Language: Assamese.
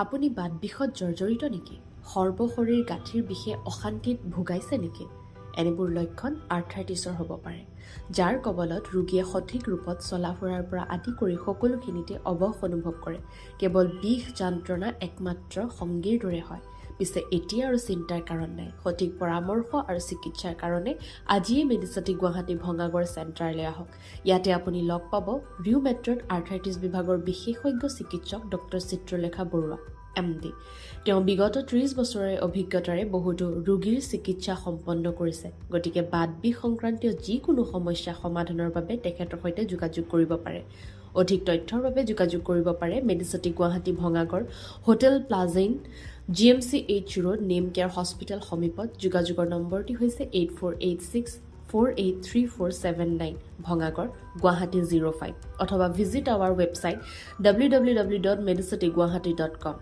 আপুনি বাত বিষত জৰ্জৰিত নেকি? সৰ্বশৰীৰ গাঁঠিৰ বিষে অশান্তিত ভুগাইছে নেকি? এনেবোৰ লক্ষণ আৰ্থ্ৰাইটিছৰ হ'ব পাৰে, যাৰ কবলত ৰোগীয়ে সঠিক ৰূপত চলা ফুৰাৰ পৰা আদি কৰি সকলোখিনিতে অৱশ অনুভৱ কৰে। কেৱল বিষ যন্ত্ৰণা একমাত্ৰ সংগীৰ দৰে হয়। পিছে এতিয়া আৰু চিন্তাৰ কাৰণ নাই। সঠিক পৰামৰ্শ আৰু চিকিৎসাৰ কাৰণে আজিয়ে মেডিচিটি গুৱাহাটী ভঙাগড় চেণ্টাৰলৈ আহক। ইয়াতে আপুনি লগ পাব ৰিউমেটইড আৰ্থ্ৰাইটিছ বিভাগৰ বিশেষজ্ঞ চিকিৎসক ডক্টৰ চিত্ৰলেখা বৰুৱা, এমডি। তেওঁ বিগত 30 বছৰৰ অভিজ্ঞতাৰে বহুতো ৰোগীৰ চিকিৎসা সম্পন্ন কৰিছে। গতিকে বাত বিষ সংক্ৰান্তীয় যিকোনো সমস্যা সমাধানৰ বাবে তেখেতৰ সৈতে যোগাযোগ কৰিব পাৰে। অধিক তথ্যৰ বাবে যোগাযোগ কৰিব পাৰে মেডিচিটি গুৱাহাটী ভঙাগড়, হোটেল প্লাজেইন, GMC H road, Nemcare hospital সমীপত। যোগাযোগৰ নম্বৰটি হৈছে 8486483479, Bhangagarh, Guwahati 05, অথবা visit our website www.medicityguwahati.com।